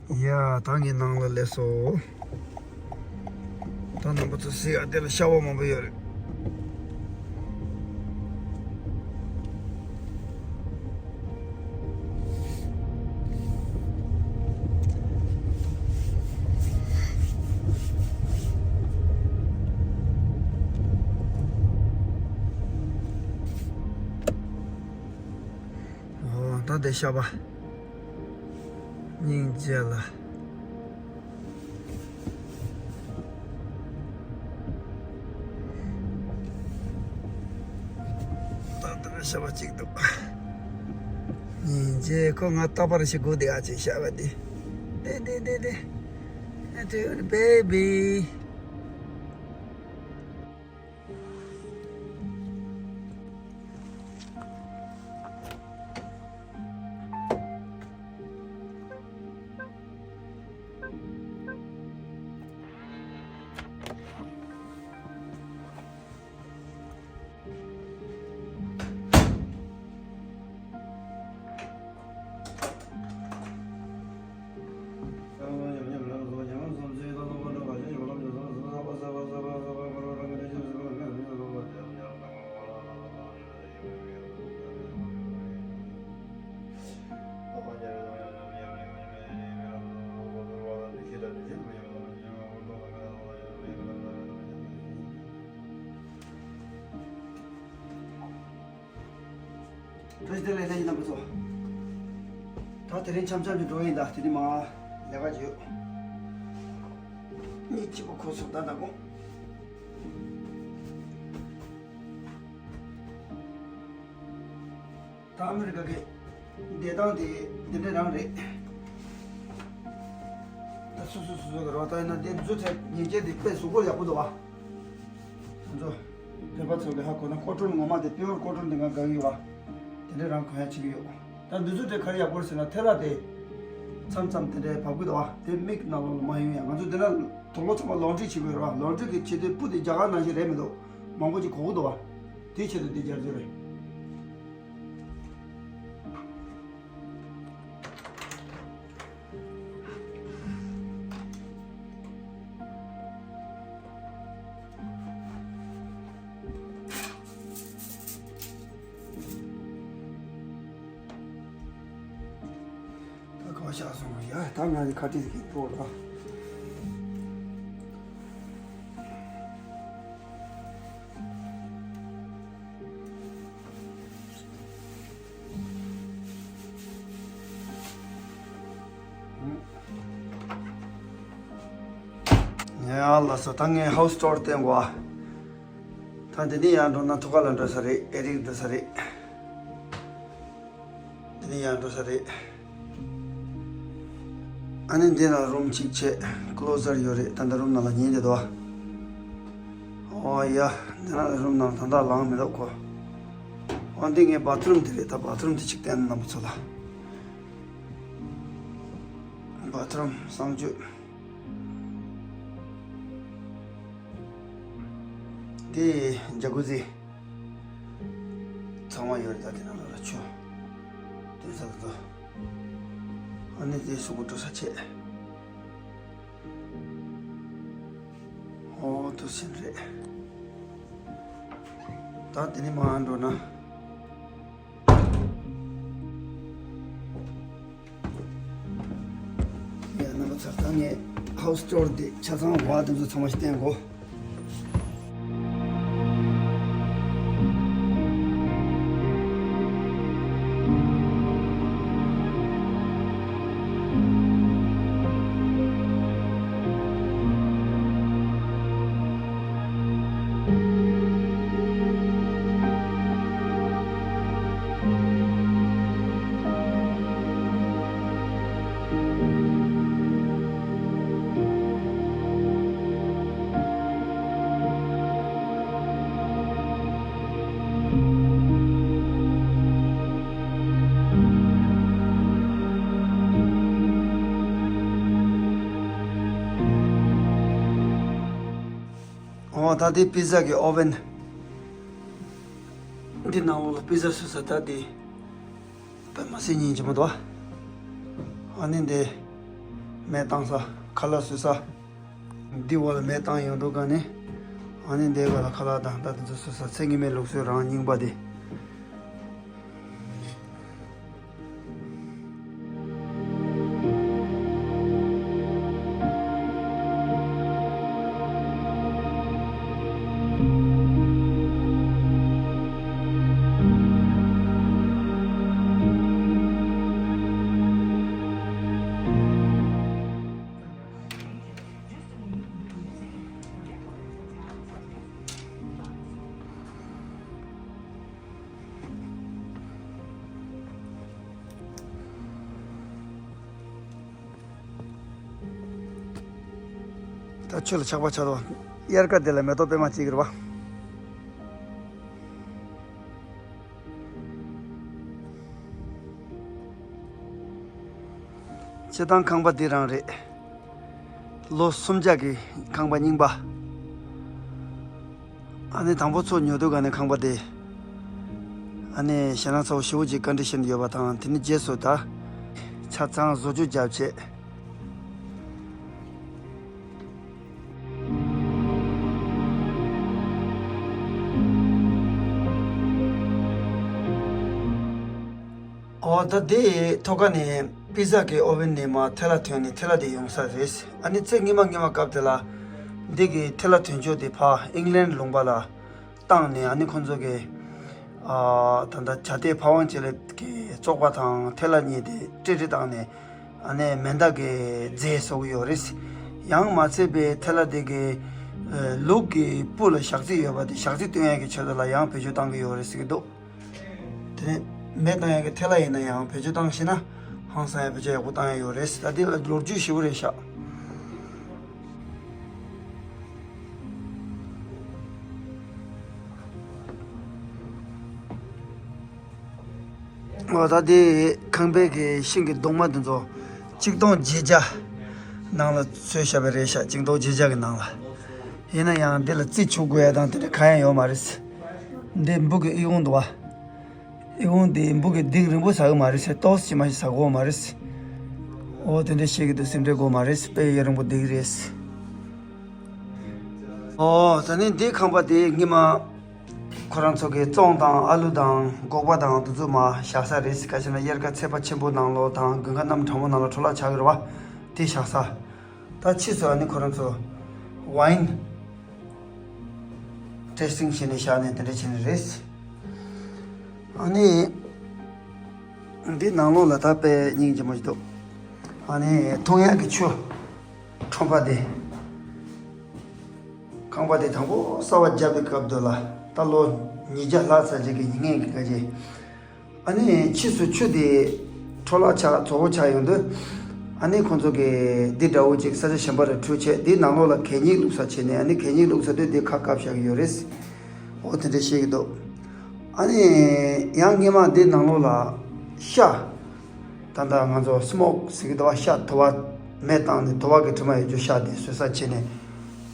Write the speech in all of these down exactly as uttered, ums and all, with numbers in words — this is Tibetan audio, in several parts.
ཡ། ད་ངའི་ནང་ལ་སླེབས་སོང་། ད་རྣམ་པ་ཚོ་གཟིགས་ཨ། དེ་ལ་ཤ་བ་མང་པོ་ཡོད་རེད། ཨོ། ད་དེ་ཤ་བ། སྙིང་རྗེ་ལ། ད་ལྟ་ཤ་བ་གཅིག་འདུག་སྙིང་རྗེ། ཁོ་ང་ལྟ་བར་ཞིག་སྒུག་བསྡད་ཨ། ཅེ་ཤ་བ་འདི། དེ་དེ་དེ་དེ། Hey, baby. བཀྲ་ཤིས་བདེ་ལེགས། ལྷན་རྒྱས་རྣམ་པ་ཚོ། ད་དེ་རིང་འཆམ་འཆམ་གྱི་འགྲོ་ཡིན། ད་དེ་རིང་མ་ལས་ཀ་ཅིག་ཡོད། གཉིད་སྐྱིད་པོ་ཁུག་སོང་། ད་ད་དགོང་། ད་ཨ་མི་རི་ཀ་གི་བསྡད་སྟངས་དེ་འདི་འདྲ་རང་རེད། ད་སོ་སོ་སོ་སོ་གི་རོགས་ད་ཡིན་ན་དེ་འཛུལ་ཚེ་ཉིན་བྱེད་དེ་དཔེ་གཟུགས་པོར་ཡག་པོ་འདུག་བ། ང་ཚོ་བོད་པ་ཚོ་གི་ཧ་གོ་ན་ཀོ་ཀྲོན་ངོ་མ་དེ་པིའུར་ཀོ་ཀྲོན་དེ་ང་དགའ་གི་ཡོད་བ། དེ་འདྲ་རང་གོན་ཡག་བྱེད་ཀྱི་ཡོད། ད་འདི་ཚོ་དེ་ག་རེ་ཡག་པོ་རེད་ཟེར་ན་ཐལ་བ་དེ་མཚམས་མཚམས་དེ་འདྲའི་བབས་ཀྱི་འདུག་བ། དེ་མིག་ནང་ལོགས་ལ་མ་ཡོང་ཡ། ང་ཚོ་འདི་ན་དུག་ལོག་ཚང་མ་ལོན་ཌི་རི་བྱེད་དགོས་རེད་བ། ལོན་ཌི་རི་གི་བྱེད་དུས་སྤུ་དེ་རྒྱ་གར་ནང་བཞིན་རེད་མི་འདུག་མང་པོ་ཅིག་གོ་གི་འདུག་བ། དེའི་ཆེད་དུ་འདི་སྦྱར་རྒྱུ་རེད། ད་གང་བཞག་སོང་ཡ། ད་ང་ནི་ཁ་ཏིག་གི་ཐོག་ལ། ཡ་ལགས་སོ། ད་ངས་ཧའུ་སི་ཊོར་བསྟན་གོ། ད་འདི་ནས་ཡར་འགྲོ་ན་ཐུགས་ཁ་ལ་འགྲོ་ས་རེད། ཨེ་རིག་འགྲོ་ས་རེད། འདི་ནས་ཡར་འགྲོ་ས་རེད། ཨ་ནི་འདི་ན་རུམ་གཅིག་བྱས། ཀློ་ཟར་ཡོད་རེད། ད་ལྟ་རུམ་ནང་ལ་ཉལ་བསྡད་འདུག་བ། ཨོ་ཡ། འདི་ན་རུམ་ནང་ད་ལྟ་ལངས་མི་འདུག་གོ། ཨོ་འདི་ངའི་བཱ་ཐི་རུམ་དེ་རེད། ད་བཱ་ཐི་རུམ་དེ་གཅིག་བསྟན་རྣམ་པ་ཚོ་ལ། བཱ་ཐི་རུམ་གསང་སྤྱོད། དེ་ཇ་ཀུ་ཟི་ཚང་མ་ཡོད་རེད། ད་དེ་ནང་ལ་ཆུ་འདོན་ས་དེ་ཚོ། ཨ་ནི་དེ་གཟུགས་པོ་བཀྲུ་ས་བྱས། ཨོ་དུ་ཕྱིན་རེད། ད་དེ་ནས་མར་འགྲོ་ན། ཡ། རྣམ་པ་ཚོ། ད་ངས་ཧའུ་སི་ཊོར་དེ་ཆ་ཚང་བ་དེ་ཚོ་ཚང་མ་ཞིག་བསྟན་གོ། ཨོ་ད་དེ་པི་ཛ་གི་ཨོ་ཝན། འདི་ནང་ལོགས་ལ་པི་ཛ་བཟོ་ས། ད་དེ་པད་མ་སེར་སྙིང་རྗེ་མོ་འདུག་ཨ་ནི་འདི་ མེ་བཏང་ས། ཁ་ལག་བཟོ་ས། འདི་འོག་ལ་མེ་བཏང་ཡོང་འདུག་ག་ནས། ཨ་ནི་འདི་ག་ལ་ཁ་ལག་དང་ད་དེ་ཚོ་བཟོ་ས། ཚེ་སྔོན་མའི་ལུགས་སྲོལ་རང་རྙིང་པ་དེ། ད་ཆུ་ལ་ཆགས་པ་ཆགས་དོ། དབྱར་ཁ་དེ་ལ་མེ་ཏོག་པད་མ་གཅིག་རེད་པ། སྤྱིར་བཏང་ཁང་པ་འདི་རང་རེད། ལོ་སུམ་བརྒྱ་གི་ཁང་པ་རྙིང་པ། ཨ་ནི་དང་པོ་ཚུར་ཉོ་དུས་ག་ནས་ཁང་པ་དེ། ཨ་ནི་ཞེད་སྣང་ཚ་པོ་ཞེ་པོ་ཅིག་ཀོན་ཌི་ཤན་ཡོད་པ་དང་། དེ་ནི་རྗེས་སུ་ད་ཆ་ཚང་བཟོ་བཅོས་བརྒྱབ་བྱས། ཨོ་ད་དེ་ཐོག་ཁ་ནས་པི་ཛ་གི་ཨོ་ཝེན་ནས་མར་ཐལ་བ་ཐོན་ནས་ཐལ་བ་དེ་ཡོང་ས་རེད། ཨ་ནི་ཚེ་སྔོན་མ་སྔོན་མ་སྐབས་དེ་ལ་འདི་གི་ཐལ་བ་ཐོན་ཕྱོགས་དེ་ཕར་ཨིང་ལན་ལུང་པ་ལ་བཏང་ནས། ཨ་ནི་ཁོང་ཚོ་གི་ཨ་ད་ལྟ་བྱ་དེ་ཕ་ཝང་ཅེ་ལེབ་ཀྱི་བཙོག་པ་དང་ཐལ་བ་གཉིས་དེ་སྤྲེལ་སྤྲེལ་བཏང་ནས། ཨ་ནི་མེ་མདའ་གི་རྫས་བཟོ་གི་ཡོད་རེད། ཡང་མ་ཚད་པའི་ཐལ་བ་དེ་གི་ལུག་གི་སྤུ་ལ་ཞག་ཚི་ཡོད་པ་དེ་ཞག་ཚི་བཏོན་ཡག་གི་ཆེད་དུ་ལ་ཡང་བེད་སྤྱོད་བཏང་གི་ཡོད་རེད་ཟེར་གི་འདུག་དེ་ནས་མེ་བཏང་ཡག་གི་ཐལ་བ་ཡིན་ན་ཡང་བེད་སྤྱོད་བཏང་ཤེས་ན་ཧང་སང་ཡང་བེད་སྤྱོད་ཡག་པོ་བཏང་ཡག་ཡོད་རེད། ད་འདི་ལ་ལོ་རྒྱུས་ཞེ་པོ་རེད་ཤག་འོ་ད་དེ་ཁང་པའི་གི་ཤིང་གི་རྡོག་མ་དེ་ཚོ་ཆིག་སྟོང་བརྒྱད་བརྒྱ་ནང་ལ་བཟོས་བཞག་པ་རེད་ཤག་ཆིག་སྟོང་བརྒྱད་བརྒྱ་གི་ནང་ལ། ཡིན་ན་ཡང་འདི་ལ་རྩི་བྱུག་དགོས་ཡ་དང་དེ་འདྲ་གང་ཡང་ཡོད་མ་རེད། འདི་འབུ་གི་ཨི་ཁུང་འདུག་བ། ཨི་ཁུང་འདི་འབུ་གི་སྡིག་རིང་པོ་ཟ་གི་མ་རེད་ཟེར། ཏོག་ཙམ་མ་ཞིག་ཟ་དགོས་མ་རེད། འོ་དེ་འདྲ་བཤད་ཀྱི་འདུག་སེམས་ཁྲལ་དགོས་མ་རེད། དཔེ་ཡུན་རིང་པོ་སྡིག་རེད། འོ་ད་ནི་འདི་ཁང་པ་དེ་སྔོན་མ། ཁོ་རང་ཚོ་གི་བཙོང་དང་ཨ་ལུ་དང་སྒོག་པ་དང་དེ་ཚོ་མར་བཞག་ས་རེད། ག་ཅི་ན་དབྱར་ཁ་ཚད་པ་ཆེན་པོ་ནང་ལོགས་དང་དགུན་ཁ་གནམ་གྲང་མོ་ནང་ལོགས་འཕྲོ་བརླག་ཆགས་ཀྱི་རེད་བ། དེ་བཞག་ས། ད་ཕྱིས་སུ་ཨ་ནི་ཁོ་རང་ཚོ་ཝའིན་ཊེ་སི་ཊིང་བྱས་ནས་བཞག་ནས་དེ་འདྲ་བྱས་ནས་རེད། ཨ་ནི། འདི་ནང་ལོགས་ལ་ད་དཔེ་སྙིང་རྗེ་མོ་ཞིག་འདུག་ཨ་ནི་འཐུང་ཡག་གི་ཆུ་ཁྲོམ་པ་དེ། ཁང་པ་དེ་དང་པོ་གསར་པ་བརྒྱབ་པའི་སྐབས་དུ་ལ་ད་ལོ་ཉིས་བརྒྱ་ལྷག་ཙམ་ཅིག་གི་ཉིན་ངན་གྱི་སྐད་ཆ། ཨ་ནི་ཕྱིས་སུ་ཆུ་དེ་འཕྲོ་བརླག་ཆགས་བཙོག་པོ་ཆགས་ཡོང་དུས། ཨ་ནི་ཁོང་ཚོ་གིས་འདི་འདྲ་བོ་ཅིག་ས་ཆ་གཞན་པ་རུ་འཁྲུད་བྱས། འདི་ནང་ལོགས་ལ་གད་སྙིགས་བླུགས་ས་བྱས་ནས། ཨ་ནི་གད་སྙིགས་བླུགས་ས་དེ་འདི་ཁ་བཀབ་བཞག་གི་ཡོད་རེད། འོ་དེ་འདྲ་བཤད་ཀྱི་འདུག་ཨ་ནི་ཡང་སྔོན་མ་འདི་ནང་ལོགས་ལ་ཤ། ད་ལྟ་ང་ཚོ་སི་མོག་ཟེར་གྱི་འདུག་བ། ཤ་དུ་བ་མེ་བཏང་ནས་དུ་བ་གི་དྲི་མ་ཡོད་རྒྱུ་ཤ་དེ་བཟོ་ས་བྱས་ནས།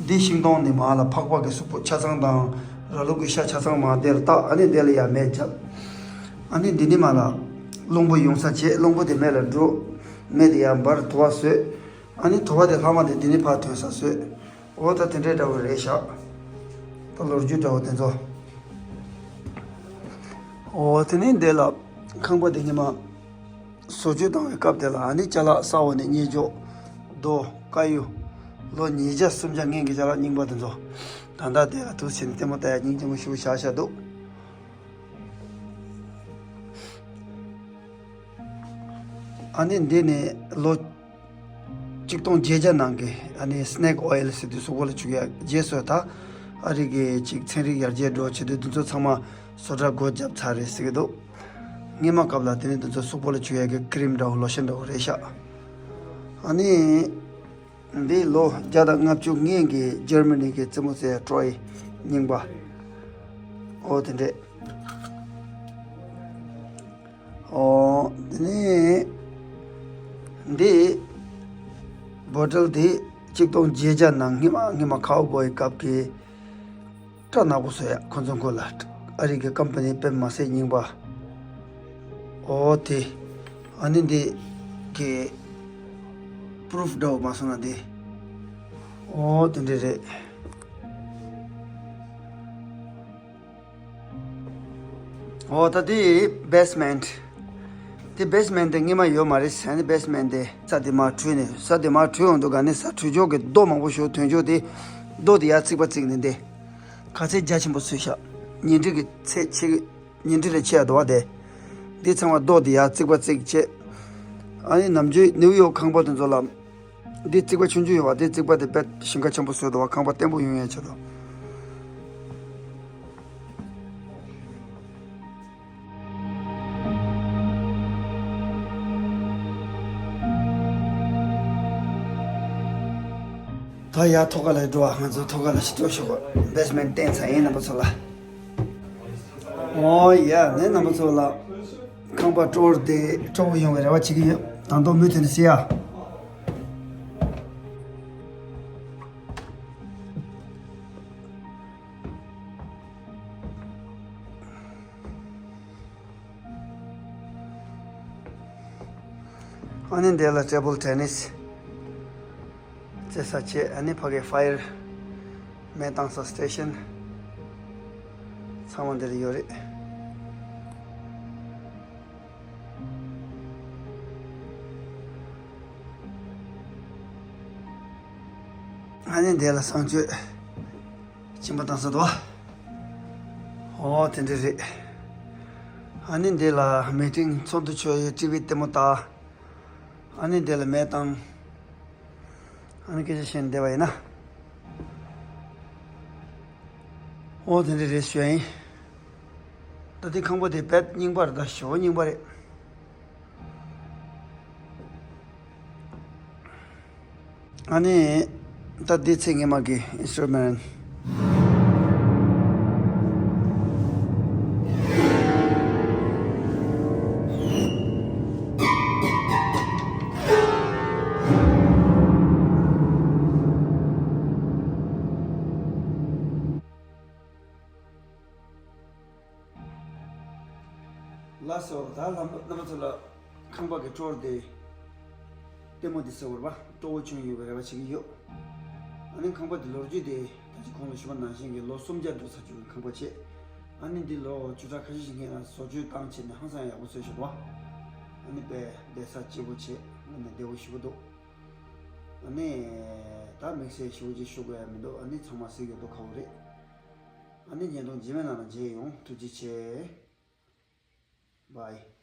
འདི་ཤིང་སྡོང་ནས་མར་ལ་ཕག་པ་གི་གཟུགས་པོ་ཆ་ཚང་དང་ར་ལུག་གི་ཤ་ཆ་ཚང་མར་དེ་ལ་བཏགས། ཨ་ནི་དེ་ལ་ཡར་མེ་བརྒྱབ། ཨ་ནི་འདི་ནས་མར་ལ་རླུང་བུ་ཡོང་ས་བྱས། རླུང་བུ་དེ་མེ་ལ་འགྲོ། མེ་དེ་ཡར་འབར་དུ་བ་བཟོས། ཨ་ནི་དུ་བ་དེ་ལྷག་མ་དེ་འདི་ནས་ཕར་ཐོན་ས་བཟོས། འོ་ད་དེ་འདྲའི་འདྲ་བོ་རེད་ཤག་ད་ལོ་རྒྱུས་འདྲ་བོ་དེ་ཚོ། འོ་དེ་ནས་འདི་ལ་ཁང་པ་དེ་སྔོན་མ་བཟོ་བཅོས་བཏང་བའི་སྐབས་དེ་ལ། ཨ་ནི་ཅ་ལག་ས་འོག་ནས་རྙེད་འཇོག་རྡོ་དཀར་ཡོལ། ལོ་ཉིས་བརྒྱ་སུམ་བརྒྱ་སྔོན་གྱི་ཅ་ལག་རྙིང་པ་དེ་ཚོ། ད་ལྟ་དེ་ལ་འདུག་སེ་ནས་ལྟད་མོ་ལྟ་ཡག་སྙིང་རྗེ་མོ་ཞེ་པོ་ཞེ་དྲག་འདུག་ཨ་ནི་འདི་ནས་ལོ་ཆིག་སྟོང་བརྒྱད་བརྒྱ་ནང་གི་ཨ་ནི་སི་ནེག་ཨོ་ཡེལ་ཟེར་དུས་གཟུགས་པོ་ལ་བྱུག་ཡ། རྗེས་སུ་ད་ཨ་རི་གི་ཅིག་ཚན་རིག་ཡར་རྒྱས་འགྲོ་བྱེད་དུས་འདི་ཚོ་ཚང་མ་བཟོ་གྲྭ་སྒོ་བརྒྱབ་ཚར་རེད་ཟེར་གི་འདུག་སྔོན་མ་སྐབས་ལ་དེ་ནི་འདི་ཚོ་གཟུགས་པོ་ལ་བྱུག་ཡ་གི་ཀི་རིམ་འདྲ་བོ་ལོ་ཤན་འདྲ་བོ་རེད་ཤག་ཨ་ནི་འདི་ལོ་བརྒྱ་དང་ལྔ་བཅུ་སྔོན་གྱི་ཇར་མ་ནི་གི་རྩེད་མོ་རྩེ་ཡ་ཀྲོའི་རྙིང་པ། ཨོ་དེ་འདྲས། ཨོ། དེ་ནས་འདི་བོ་ཊལ་འདི་ཆིག་སྟོང་བརྒྱད་བརྒྱ་ནང་སྔོན་མ་སྔོན་མ་ཁའུ་བོའི་སྐབས་ཀྱི་སྐྲ་ནག་པོ་བཟོ་ཡ་ཁོ་ཚོ་མགོ་ལ། ཨ་རི་གི་ཀམ་པ་ནི་དཔེ་མ་སྲིད་རྙིང་པ། ཨོ་དེ། ཨ་ནི་འདི་གི་ པུ་རུབ་འདྲ་བོ་མ་སོང་ན་དེ། ཨོ་དེ་འདྲ་རེད། ཨོ་ད་དེ་བེ་སི་མེན་ཊི། དེ་བེ་སི་མེན་ཊི་དེ་སྔོན་མ་ཡོད་མ་རེད་ཟེར་ནས། བེ་སི་མེན་ཊི་དེ་ས་དེ་མར་བྲུས་ནས། ས་དེ་མར་བྲུས་འོང་དུས་ག་ནས་ས་བྲུས་ཕྱོགས་ཀྱི་རྡོ་མང་པོ་ཞིག་ཐོན་ཕྱོགས་དེ། རྡོ་དེ་ཡར་རྩིག་པ་བརྩིགས་ནས་དེ། ག་ཚད་རྒྱ་ཆེན་པོ་བཟོས་ཤག་ཉིང་ཁྲི་གི་ཚད་ཆེ་གི། ཉིང་ཁྲི་ལས་ཆེ་ཡ་འདུག་བ་དེ། འདི་ཚང་མ་རྡོ་དེ་ཡར་རྩིག་པ་བརྩིགས་བྱས། ཨ་ནི་ནམ་རྒྱུན་ནིའུ་ཡོག་ཁང་པ་དེ་ཚོ་ལ། འདི་རྩིག་པ་ཆུང་ཆུང་ཡོད་བ། འདི་རྩིག་པ་དེ་དཔེ་ཞིང་ཁ་ཆེན་པོ་བཟོས་འདུག་བ། ཁང་པ་བརྟན་པོ་ཡོང་ཡ་ཆེད་དུ། ད་ཡར་ཐོག་ཁ་ལ་འགྲོ་བ། ང་ཚོ་ཐོག་ཁ་ལ་ཞིག་འགྲོ་ཤོག་པ། བེ་སི་མེན་ཊི་བཏིང་ཚར་ཡིན། རྣམ་པ་ཚོ་ལ། ཨོ་ཡ། ནས་རྣམ་པ་ཚོ་ལ་ཁང་པ་སྤྲོ་བོ་དེ་སྤྲོ་བོ་ཡོང་བའི་རེ་བ་བྱེད་ཀྱི་ཡོད། ད་དུང་མུ་མཐུད་ནས་གཟིགས་ཡ། ཨ་ནི་འདི་ལ་ཊེ་བལ་ཊེ་ནིས་རྩེ་ས་བྱས། ཨ་ནི་ཕ་གི་ཕ་ཡར་མེ་བཏང་ས་སི་ཊེ་ཤན་ཚང་མ་འདི་ལ་ཡོད་རེད། ཨ་ནི་འདི་ལ་གསང་སྤྱོད་སྦྱིན་པ་བཏང་ས་དོ། ཨོ་དེ་འདྲ་རེད། ཨ་ནི་འདི་ལ་མི་ཊིང་ཚོགས་འདུ་ཆོག་ཡས་ཊི་ཝི་ལྟད་མོ་ལྟ། ཨ་ནི་འདི་ལ་མེ་བཏང་། ཨ་ནི་སྐད་ཆ་བཤད་ནས་བསྡད་པ་ཡིན་ན། ཨོ་དེ་འདྲ་རེད་ཞུ་ཡ་ཡིན། ད་ལྟའི་ཁང་པ་དེ་དཔེ་རྙིང་པ་རེད། ད་ཞེ་པོ་རྙིང་པ་རེད། ཨ་ནི་ད་འདི་ཚེ་ངེ་མ་གི་ཨིན་སི་ཊུ་རུ་མེན་ཊི། ལགས་སོ། ད་རྣམ་པ་ཚོ་ལ་ཁང་པ་གི་ཊུར་དེ། ལྟད་མོ་འདི་ཟེར་བ་རེད་པ། སྤྲོ་བོ་བྱུང་ཡོད་པའི་རེ་བ་བྱེད་ཀྱི་ཡོད། ཨ་ནི་ཁང་པ་འདི་ལོ་རྒྱུས་དེ་ད་ཅི་གོང་ལ་ཞུས་པ་ནང་བཞིན་གྱི་ལོ་སུམ་བརྒྱ་འགྲོ་ཚར་བཅུག་གི་ཁང་པ་བྱས། ཨ་ནི་འདི་ལོ་བཅུ་ཕྲག་ཁ་ཤས་ཤིག་སྔོན་ལ་བཟོ་བཅོས་བཏང་བྱས་ནས་ཧང་སང་ཡག་པོ་བཟོས་བཞག་འདུག་ཨ་ནི་དཔེ་བསྡད་ས་སྐྱིད་པོ་བྱས། ཨ་ནི་བདེ་པོ་ཞེ་པོ་འདུག་ཨ་ནི་ད་དམིགས་བསལ་ཞེ་པོ་ཅིག་ཞུ་དགོས་ཡ་མི་འདུག་ཨ་ནི་ཚང་མ་གཟིགས་ཡོད་མདོག་ཁ་པོ་རེད། ཨ་ནི་བརྙན་ཐུང་རྗེས་མའི་ནང་ལ་མཇལ་ཡོང་། ཐུགས་རྗེ་ཆེ། Bye.